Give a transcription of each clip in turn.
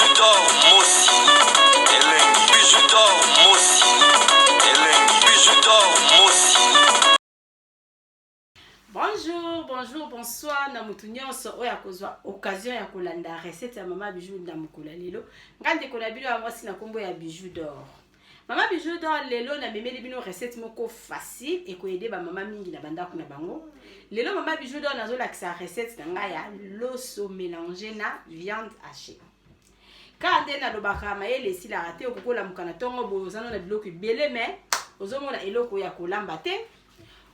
Bijou d'or Mosi Elengi Bijou d'or Mosi Elengi Bijou d'or Mosi. Bonjour, bonjour, bonsoir na mutu nyonso oyo akozwa occasion ya kolanda recette ya mama Bijou na mokolo ya lelo. Nga ndeko na bino ya mwasi na kombo ya Bijou d'or. Mama Bijou d'or lelo na memeli bino recette moko facile ekoyede ba mama mingi na bandako na bango. Lelo mama Bijou d'or nazolakisa recette na ngai ya loso mélange na viande hachée. Kaka nde nalobaka mayele esilaka te, okoki kolamuka na ntongo boye oza na biloko ebele mais ozomona eloko ya kolamba te.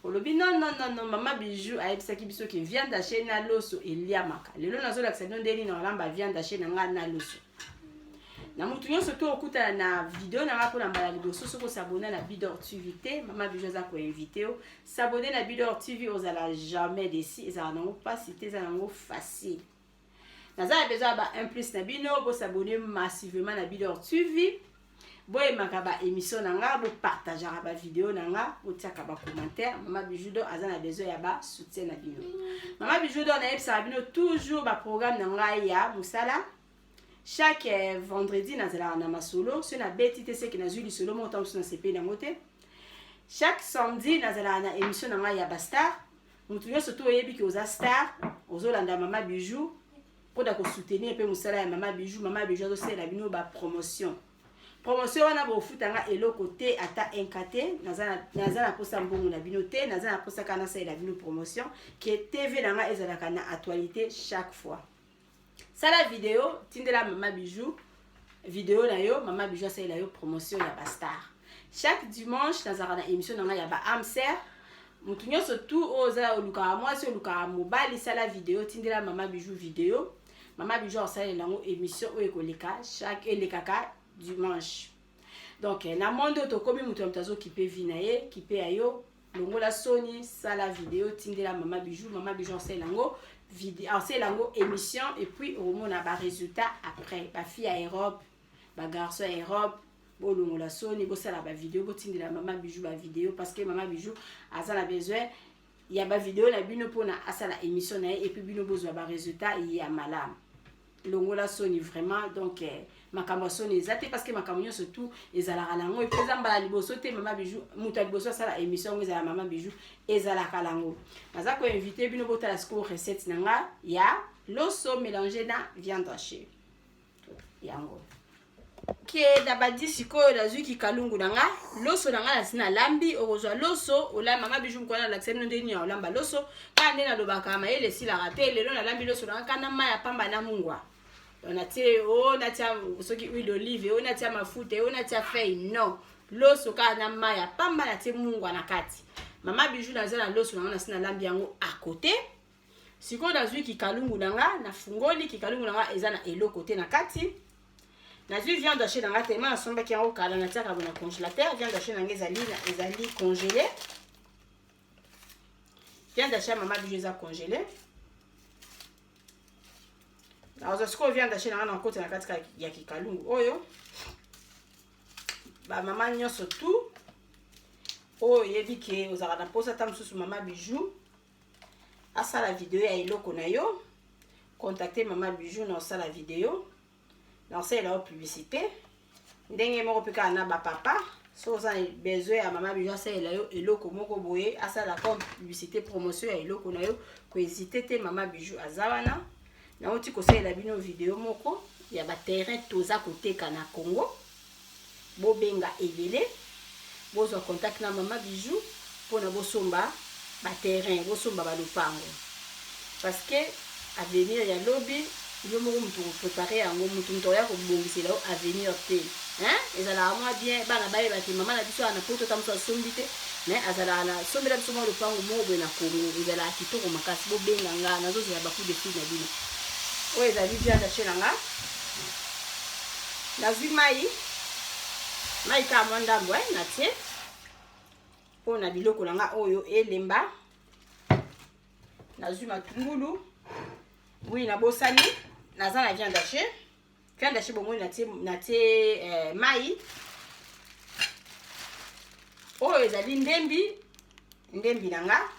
Olobi non non non non, mama Bijou ayebisaki biso ke viande hachée na loso eliamaka. Lelo nazolakisa bino ndenge nini nakolamba viande hachée na ngai na loso. Na mutu nyonso to okutana na video na ngai mpona mbala liboso, soki osabone na Bidor TV te, mama Bijou aza koinvite yo s'abonner na Bidor TV, ozala jamais desi. Ezala nango mpasi te, eza nango facile. Naza na besoin ya ba 1 plus na bino, bosabone massivement na Bidor TV, boyemaka ba émission na nga, bopartageaka ba video na nga, botiaka ba commentaire. Mama Bijou d'or aza na besoin ya ba soutien na bino. Mama Bijou d'or nayebisaka bino toujours ba programme na ngai ya mosala. Chaque vendredi nazalaka na masolo, soki nabeti te seke nazwi lisolo moko, ntango mosusu nasepeli yango te. Chaque samedi nazalaka na émission na ngai ya bastar. Motu nyonso to oyebi ke oza star, ozolanda mama Bijou mpona kosoutenir mpe mosala ya mama Bijou. Mama Bijou azosalela bino ba promotion. Promotion wana bofuta nga eloko te, ata enka te. Naza na posa mbongo na bino te, naza na posa kaka nasalela bino promotion ke TV na nga ezalaka na actualité chaque fois. Sala video, tindela mama Bijou video na yo, mama Bijou asalela yo promotion ya bastar. Chaque dimanche nazalaka na émission na ngai ya ba âme sœur. Motu nyonso tu oyo oza olukaka mwasi, olukaka mobali, sala video, tindela mama Bijou video. Mama Bijou akosalela yango émission oyo ekoleka chaque elekaka dimanche. Donc na monde oyo tokomi, moto ya moto azokipe vie na ye, kipe ya yo, longola soni, sala video, tindela mama Bijou. Mama Bijou asalela yango video, asalela yango émission, et puis okomona ba résultat après. Ba fille ya Europe, ba garçon ya Europe, bolongola soni, bosala ba video, botindela mama Bijou ba video, parce que mama Bijou aza na besoin ya ba video na bino mpona asala émission na ye, et puis bino bozwa ba résultat ya malamu. Longola soni vraiment. Donc makambo ya soni eza te, parce que makambo nyonso tu ezalaka nango. Epo eza mbala liboso te, mama Bijou moto ya liboso asala émission yango ezala mama Bijou, ezalaka nango. Naza koinvite bino botala sikoyo recette na nga ya loso mélange na viande hachée yango. Ke na badi sikoyo, nazwi kikalungu na nga, loso na nga nasi nalambi. Okozwa loso olamba. Mama Bijou mokolo nalakisa bino ndenge nini ya olamba loso. Kaka nde nalobaka mayele esilaka te. Lelo nalambi loso na nga kaka na mai ya pamba na mungwa. Natie o natia soki huile d'olive, o natia mafuta, o natia feuille, non, loso kaka na mai ya pamba, natie mungwa na kati. Mama Bijou naza na loso na nga, nasi nalambi yango à côté. Sikoyo nazwi kikalungu na nga, nafungoli kikalungu na nga, eza na eloko te na kati. Nazwi viande hachée na nga, tellement nasombaki yango kala, natiaka bo na congélateur. Viande hachée na nga ezali congelé. Viande hachée ya mama Bijou eza congelé. Nazwa sikoyo viande hachée na nga, na kokota na kati ya kikalungu oyo. Bamama nyonso tu oyo oyebi ke ozalaka na mposa ata mosusu mama Bijou asala video ya eloko na yo, contacte mama Bijou na osala video, na osalela yo publicité. Ndenge moko mpe kaka na bapapa, so oza na besoin ya mama Bijou asalela yo eloko moko boye, asala comme publicité, promotion ya eloko na yo, kohésite te, mama Bijou aza wana. Nauti kosalela bino video moko ya baterrain toza koteka na Congo. Bobenga ebele, bozwa contact na mama Bijou mpona bosomba baterrain, bosomba balopango, parce que avenir ya lobi, yo moko moto koprépare yango. Moto oya kobongisela yo avenir te, hein? Ezalaka mwa bien bana bayeba ke mama na biso awa na poto, ata mosu asombi te, mais azalaka na sombela biso mwa lopango moko boye na Congo, ezalaka kitoko makasi. Bobenga nga, nazozela ba coup de fil na bino. Oyo ezali viande hachée na nga. Nazwi mai, mai kaka mwa ndambo, natie mpona biloko na nga oyo elemba. Nazwi matungulu. Oui, nabosani, naza na viande hachée. Viande hachée bomoni, natie mai. Oyo ezali ndembi, ndembi na nga.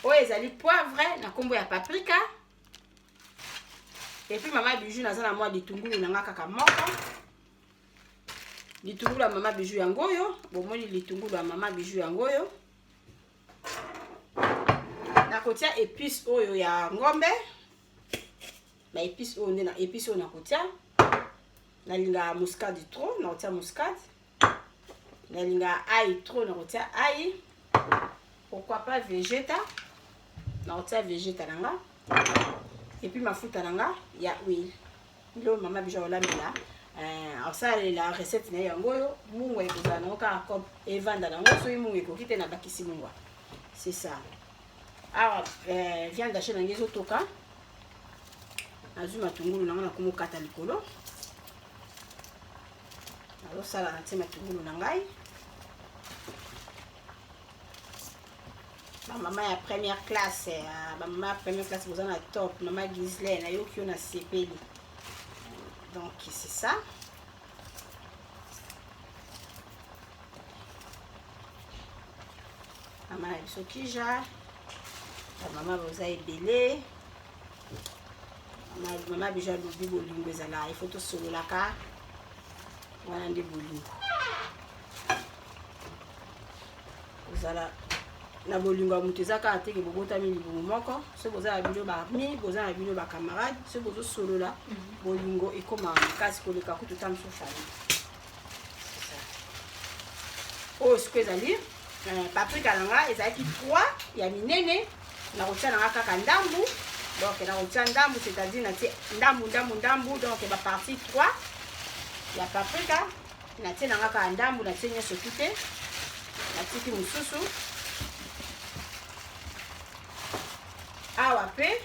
Oyo ezali poivre na nkombo ya paprika. Et puis mama Bijou naza na mwa litungulu na nga kaka moko. Litungulu ya mama Bijou yango oyo, bomoni litungulu ya mama Bijou yango oyo. Nakotia épice oyo ya ngombe. Ba épice oyo nde na épice oyo nakotia. Nalingaka muscade trop, nakotia muscade. Nalingaka ail trop, nakotia ail. Pourquoi pas vegeta? Nakotia vegeta na nga. Et puis mafuta na nga ya huile. Bilo mama Bijou olambela. Asalela recette na ye yango oyo, mungwa ekozala nango kaka comme evanda nango, soki mungwa ekoki te nabakisi mungwa. C'est ça. Awa viande hachée na ngai ezotoka. Nazwi matungulu na ngai nakomi kokata likolo. Nazosala natie matungulu na ngai. Ba mama ya première classe, ba mama ya première classe boza na top. Mama Ghislaine, nayoki yo na sepeli. Donc c'est ça. Mama na biso Kija, ba mama boza ebele. Mama Bijou alobi bolingo ezala, il faut tosololaka. Wana nde bolingo. Ozala na bolingo ya moto eza kaka te ke bobotami libumu moko. Soki boza na bino ba amis, boza na bino ba camarade, soki bozosolola, bolingo ekomaka makasi koleka kutu ta mosusu famille. Oyo sikoyo ezali paprika na nga ezalaki 3 ya minene, nakotia na nga kaka ndambu. Donc nakotia ndambu, c'est-à-dire natie ndambu, ndambu, ndambu, donc ba partie 3 ya paprika. Natie na nga kaka ndambu, natie nyonso tu te, natiki mosusu. Awa pe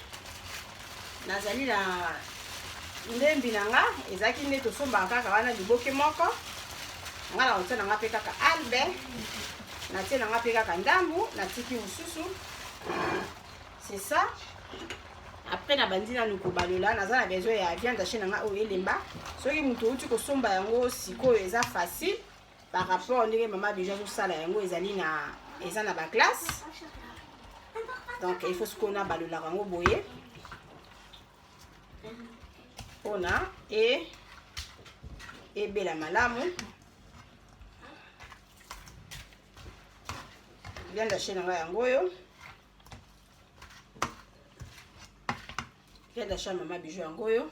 nazali na ndembi na nga, ezalaki nde tosombaka kaka wana liboke moko. Nga na kotia na nga pe kaka albe, natie na nga pe kaka ndambu, natiki mosusu. C'est ça. Après na bandi nanu kobalola, naza na besoin ya viande hachée na nga oyo elemba. Soki moto outi kosomba yango sikoyo eza facile par rapport ndenge mama Bijou azosala yango, ezali na, eza na ba classe. Donc il faut sikoyo na balolaka yango boye mpona e ebela malamu. Viande hachée na nga yango oyo. Viande hachée ya mama Bijou yango oyo.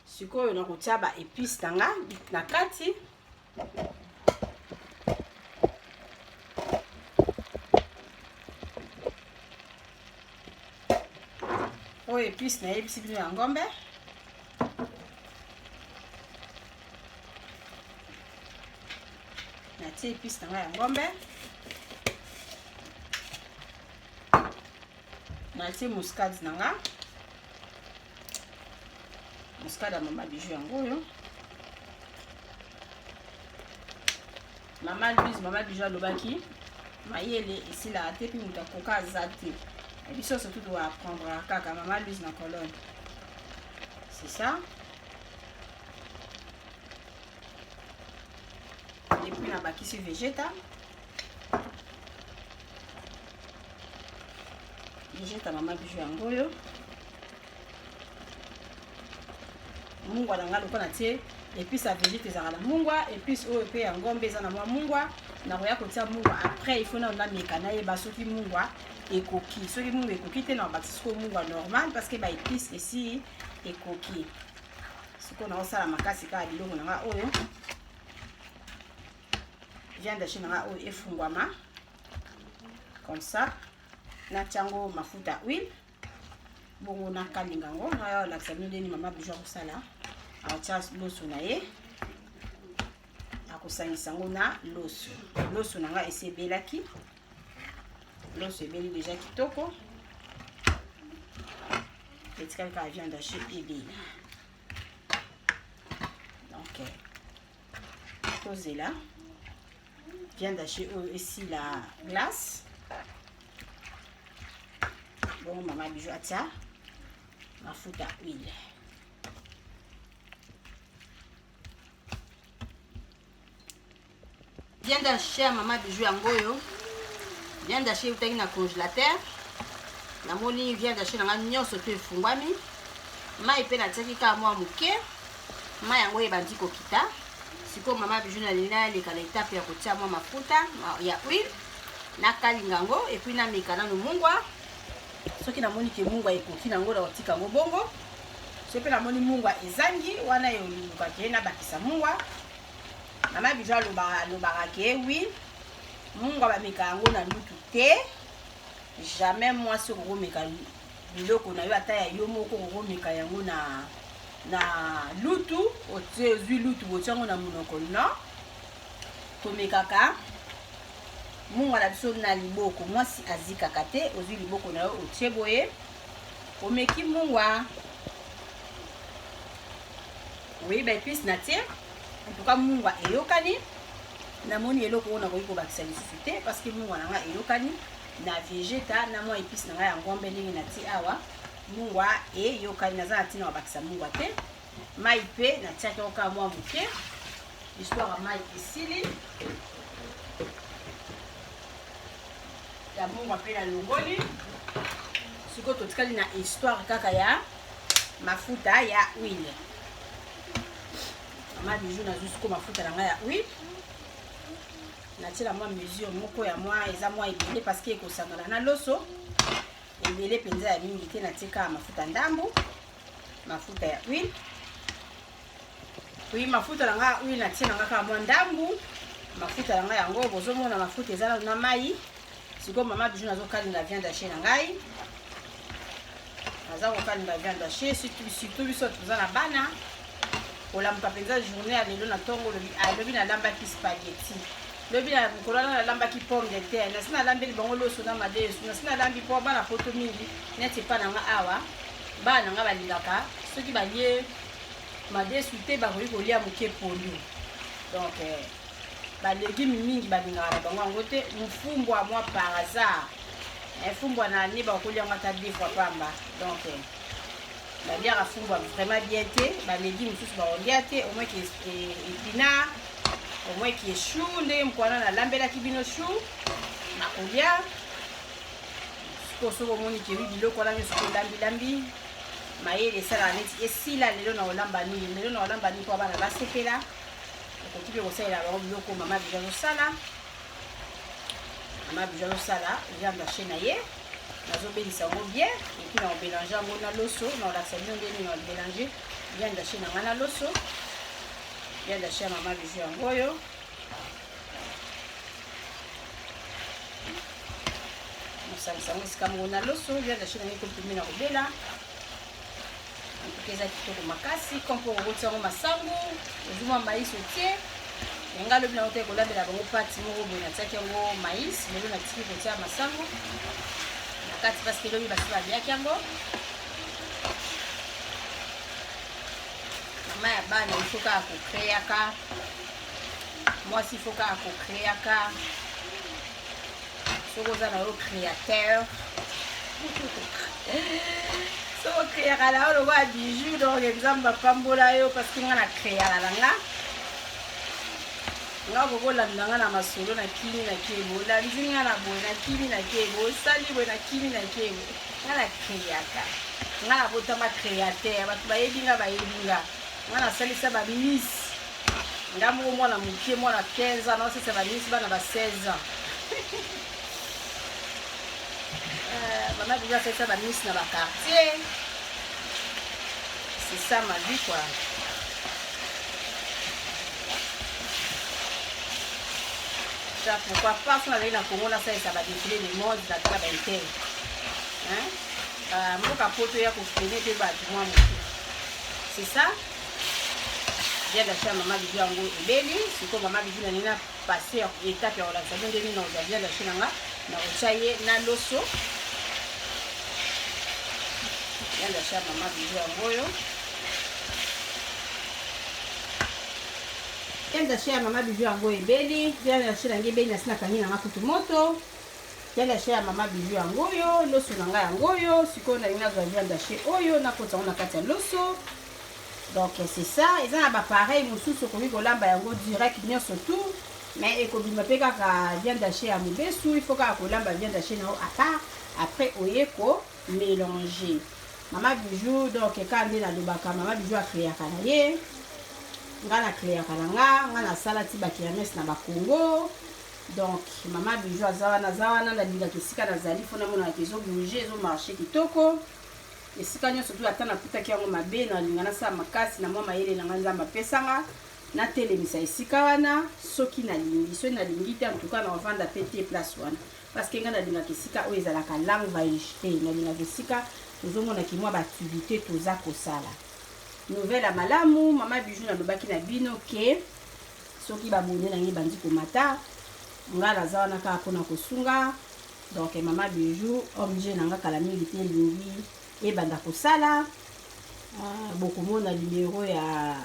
Sikoyo nakotia ba épices na nga na kati. Oyo épice nayebisi bino ya ngombe. Natie épice na nga ya ngombe. Natie muscade na nga. Muscade ya mama Bijou yango oyo. Mama Louise, mama Bijou alobaki mayele esilaka te, puis moto akoka aza te. Biso surtout doit apprendre kaka mama Louise na colonne. C'est ça. Et puis nabakisi vegeta. Vegeta mama Bijou yango oyo. Mungwa na nga lokola natie épice ya végéte ezalaka na mungwa, épice oyo pe ya ngombe eza na mwa mungwa. Nakoya kotia mungwa après, il faut nanu nameka nayeba soki mungwa ekoki. Soki mungwa ekoki te, nakobakisa sikoyo mungwa normal parce que ba épice esi ekoki. Sikoyo nakosala makasi kaka biloko na nga oyo. Viande hachée na nga oyo efungwama comme ça. Natia yango mafuta huile. Bongo nakalinga yango, naya kolakisa bino ndenge mama Bijou akosala. Atia loso na ye, akosangisa yango na loso. Loso na nga esi ebelaki, loso ebeli deja kitoko, etikali kaka viande hachée ebela. Donc tozela viande hachée oyo esila glace. Bon, mama Bijou atia mafuta huile. Viande hachée ya mama Bijou yango oyo. Viande hachée eutaki na congélateur. Namoni viande hachée na nga nyonso to efungwami. Mai mpe natiaki kaka mwa moke, mai yango ebandi kokita. Sikoyo mama Bijou nalingi naleka na etape ya kotia mwa mafuta ya huile, nakalinga yango epuis nameka nanu mungwa. Soki namoni ke mungwa ekoki nango, nakotika yango bongo. Soki mpe namoni mungwa ezangi, wana eoluka ke nabakisa mungwa. Mama Bijou alobaka ke oui, mungwa bameka yango na lutu te. Jamais mwasi okokomeka biloko na yo, ata ya yo moko, okokomeka yango na lutu. Otie, ozwi lutu, botia yango na monoko, non. Tomekaka mungwa na biso na liboko. Mwasi azikaka te. Ozwi liboko na yo, otie boye, omeki mungwa, oyeba épice na tie. En tout cas mungwa eyokani. Namoni eloko oyo nakoki kobakisa lisusu te, parce que mungwa na nga eyokani na Vegeta na mwa épice na ngai ya ngombe ndenge natie awa. Mungwa eyokani, naza na ntina kobakisa mungwa te. Mai mpe natiaki yango kaka mwa moke. Histoire ya mai esili, ya mungwa mpe nalongoli. Sikoyo totikali na histoire kaka ya mafuta ya huile. Mama Bijou nazwi sikoyo mafuta na ngai ya huile, natiela mwa mesure moko ya mwa, eza mwa ebele parce que ekosangana na loso ebele mpenza ya mingi te. Natie kaka mafuta ndambu, mafuta ya huile. Oui, mafuta na ngai ya huile natie na ngai kaka mwa ndambu. Mafuta na ngai yango bozomona, mafuta eza nano na mai. Sikoyo mama Bijou nazokalinga viande hachée na ngai, naza kokalinga viande hachée. Surtout biso toza na bana, kolamuka mpenza journée ya lelo na ntongo, alobi nalambaki spaghetti lobi, na mokolo wana nalambaki pomme de terre, nasi nalambeli bango loso na madesu, nasi nalambi mpo bana poto mingi neti epa na nga awa, bana na nga balingaka soki balie madesu te, bakoki kolia moke pondu. Donc balégume mingi balingaka na bango yango te. Mfumbwa mwa par hasard, fumbwa na année bakolia yango ata deux fois pamba. Donc baliaka fumbwa vraiment bien te. Balégume mosusu bakolia te, au moins ke épinard, au moins ke chou, ndenge mokwana nalambelaki bino chou, bakolia. Sikoyo soki omoni ke wi biloko wana nyonso tolambilambi, mayele esalaka neti esila. Lelo na kolamba nini? Lelo na kolamba nini mpo bana basepela? Okoki mpe kosalela bango biloko mama Bijou azosala. Mama Bijou azosala viande hachée na ye, nazobelisa yango bien et puis na komélange yango na loso. Na kolakisa bino ndenge nini na komélange viande hachée na ngai na loso. Viande hachée ya mama Bijou yango oyo. Mosangisa yango esika moko na loso. Viande hachée na ngai ekomi na kobela. Antuka eza kitoko makasi. Kompo okotia yango masangu, ozwi mwa maïs otie. Yanga alobi nango te, kolambela bango pâte moko boye, natiaki yango maïs. Lelo natiki kotia masangu na kati parce que lobi basi baliaki yango. Mama ya bana, il faut kaka kocréaka. Mwasi, il faut kaka kocréaka. Soki oza na yo créateur, soki ocréaka na yo lokola Bijou, donc Nzambe apambola yo, parce que nga na créaka na nga. Nga kokolanda nga na masolo, na kimi na kebo, olandi nga na boye, na kimi na kebo, osali boye, na kimi na kebo. Nga na créaka, nga nabotama créateur. Bato bayebi nga, bayebi nga. Nga nasalisa bamiss, nga moko mwana moke, mwana 15 ans, naosalisa bamiss bana ba 16 ans. Mama Bijou asalisa bamiss na baquartier. C'est ça ma vie, quoi. Ça, pourquoi pas, so nazali na Congo, nasalisa badéfilé de mode, natala baintere mboka poto ya kofene mpe bato mwa moke. C'est ça, viande hachée ya mama Bijou yango ebeli. Sikoyo mama Bijou nalingi na passe ya étape ya kolakisa bino ndenge nini nakozwa viande hachée na nga, na kotya ye na loso. Viande hachée ya mama Bijou yango oyo. Viande hachée ya mama Bijou yango ebeli. Viande hachée na ngai ebeli, nasi nakangi nanga kutu moto. Viande hachée ya mama Bijou yango oyo, loso na ngai yango oyo. Sikoyo nalingi nazwa viande hachée oyo, nakotisa yango na kati ya loso. Donc c'est ça. Eza na bapareil mosusu, okoki kolamba yango direct nyonso tout, mais ekobima mpe kaka viande hachée ya mobesu. Il faut kaka kolamba viande hachée na yo à part, après oye ko mélanger. Mama Bijou, donc kaka nde nalobaka, Mama Bijou acréaka na ye, nga na créaka na nga, nga nasala ti bakermesse na bakongo. Donc Mama Bijou aza wana, aza wana, nalingaka esika nazali fo namonaka ezobouge, ezomarche kitoko esika nyonso tu. Ata nakutaki yango mabe, nalinga nasala makasi na mwa mayele na nga Nzambe apesanga, natelemisa esika wana. Soki nalingi, soki nalingi te, en tout cas nakovanda mpe te place wana, parce que nga nalingaka esika oyo ezalaka language te. Nalingaka esika tozomonaki mwa baactivité toza kosala. Nouvelle ya malamu, Mama Bijou nalobaki na bino ke soki babone na ngai bandi komata, nga naza wana kaka mpona kosunga. Donc Mama Bijou, ONG na nga kala mingi te elingi ebanda kosala. Bokomona numéro ya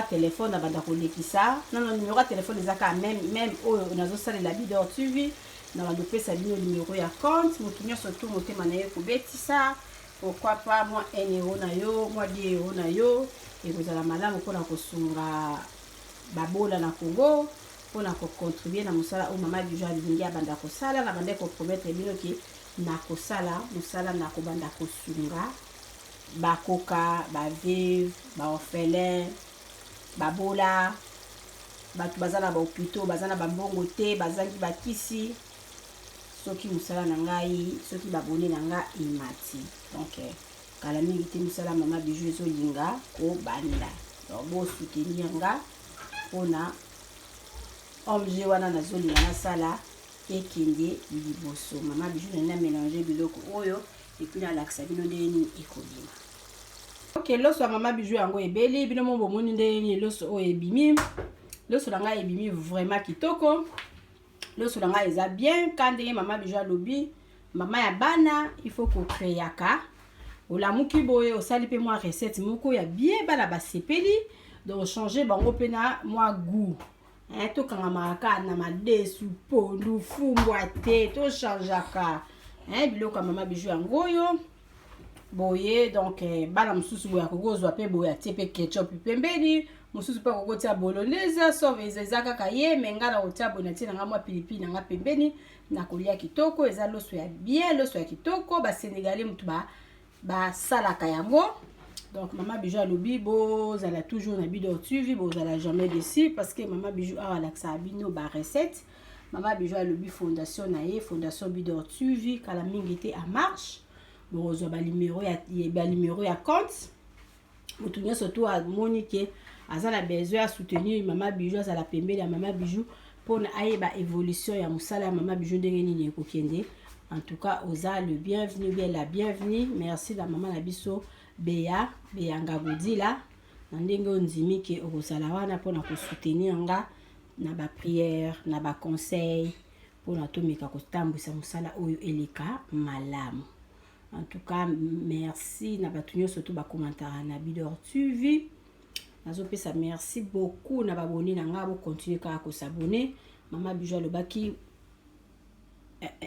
telefone abanda kolekisa. Non, numéro ya telefone eza kaka même oyo nazosalela Bidor TV. Na bando opesa bino numéro ya compte. Motu nyonso tu motema na ye kobetisa, pourquoi pas mwa 1 euro na yo, mwa 2 euro na yo, ekozala malamu mpona kosunga babola na Congo, mpona kocontribuer na mosala oyo Mama Bijou alingi abanda kosala. Na banda kopromettre bino ke nakosala mosala, na kobanda kosunga bakoka, baveuve, baorphelin, babola, bato baza na bahôpitaux, baza na bambongo te, bazangi bakisi. Soki mosala na ngai, soki babone na nga emati, donc kala mingi te mosala Mama Bijou ezolinga kobanda. Donc bosoutenir nga mpona ONG wana nazolinga nasala ekende liboso. Mama Bijou nani na mélange biloko oyo et puis nalakisa bino ndenge nini ekobima. Ok, loso ya Mama Bijou yango ebeli. Bino mo bomoni ndenge nini loso oyo ebimi. Loso na ngai ebimi vraiment kitoko. Loso na ngai eza bien ka ndenge Mama Bijou alobi. Mama ya bana, il faut kocréaka. Olamuki boye, osali mpe mwa recette moko ya bien, bana basepeli, donc change bango mpe na mwa goût. Tokangamaka kaka na madesu, pondu, fumbwa te, tochangeaka. Biloko ya Mama Bijou yango oyo boye. Donc bana mosusu boye akoki kozwa mpe boye, atie mpe ketchup pembeni, mosusu mpe akoki kotia bolonnaise, sauf eza kaka ye. Me ngai na kotia boye, natie na nga mwa pilipili na nga pembeni, na kolia kitoko. Eza loso ya bien, loso ya kitoko. Basénégalais motu basalaka yango. Donc Mama Bijou alobi bozala toujours na Bidor TV, bozala jamais déçu, parce que Mama Bijou awa alakisaka bino barecette. Mama Bijou alobi fondation na ye, fondation Bidor TV, kala mingi te en marche. Bokozwa banuméro ya compte. Motu nyonso to amoni ke aza na besoin ya soutenir Mama Bijou, azala pembeni ya Mama Bijou mpona ayeba évolution ya mosala ya Mama Bijou ndenge nini ekokende. En tout cas oza le bienvenu, bien la bienvenue. Merci na mama na biso Beya Beyanga Godila na ndenge ondimi ke okozala wana mpona kosoutenir nga na baprière, na baconseil, mpona tomeka kotambwisa mosala oyo eleka malamu. En tout cas merci na bato nyonso to bacommentaka na Bidor TV. Nazopesa merci beaucoup na babone na nga. Bocontinue kaka kos'abonner. Mama Bijou alobaki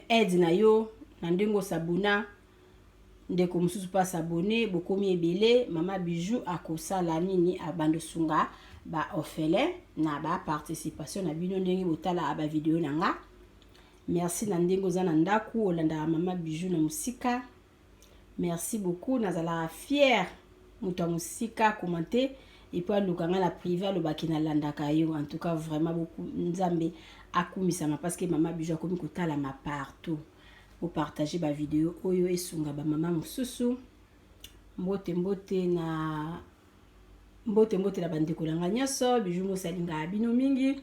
aide na yo na ndenge os'abonner, ndeko mosusu mpe as'abonner, bokomi ebele. Mama Bijou akosala nini? Abanda osunga baorphelin na baparticipation na bino ndenge botalaka bavideo na nga. Merci na ndenge oza na ndako, olandaka Mama Bijou na mosika. Merci beaucoup. Nazalaka fière moto ya mosika commenter et puis aluka nga na privé, alobaki nalandaka yo. En tout cas vraiment beaucoup, Nzambe akumisama, parce que Mama Bijou akomi kotalama partout. Bopartage bavideo oyo esunga bamama mosusu. Mbote, mbote na mbote, mbote na bandeko na ngai nyonso. Bijou Mosi alingaka bino mingi.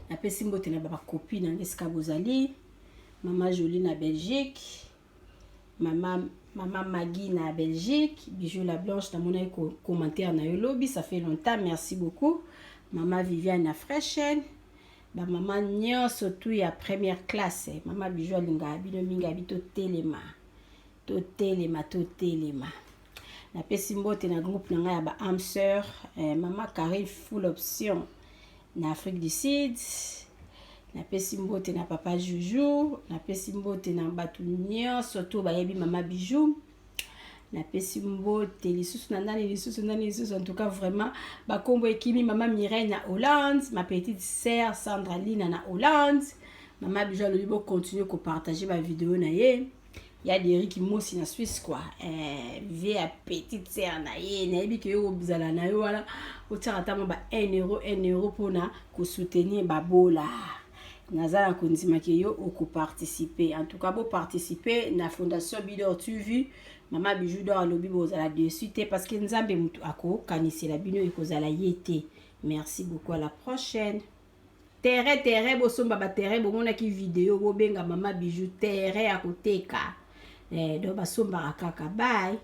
Napesi mbote na bakopi na ngai esika bozali: Mama Jolie na Belgique, mama Magui na Belgique, Bijou la Blanche, namonaki commentaire na yo lobi, ça fait longtemps, merci beaucoup. Mama Viviane na Freshen, bamama nyonso tu ya première classe, Mama Bijou alingaka bino mingi. Abi totelema, totelema, totelema. Napesi mbote na groupe na ngai ya ba âme sœur, mama Karine Full Option na Afrique du Sud. Napesi mbote na papa Juju. Napesi mbote na bato nyonso to bayebi Mama Bijou. Napesi mbote lisusu na nani lisusu, nani lisusu? En tout cas vraiment bakombo ekimi. Mama Mireille na Hollande, ma petite sœur Sandra Lina na Hollande. Mama Bijou alobi bocontinue kopartage bavideo na ye. Ya Deriki Mosi na Suisse quoi. Eh, vie ya petite sœur na ye, nayebi ke yo kozala na yo wana otiaka ata mwa ba 1 euro 1 euro mpona kosoutenir babola. Naza na kondima ke yo okoparticipe. En tout cas boparticipe na Fondation Bidor TV. Mama Bijou d'Or alobi bozala dessus te parce que Nzambe motu akokanisela bino, ekozala ye te. Merci beaucoup, à la prochaine. Terrain, terrain, bosomba baterrain. Bomonaki video, bobenga Mama Bijou, terrain ya koteka. Eh, donc basombaka kaka. Bye.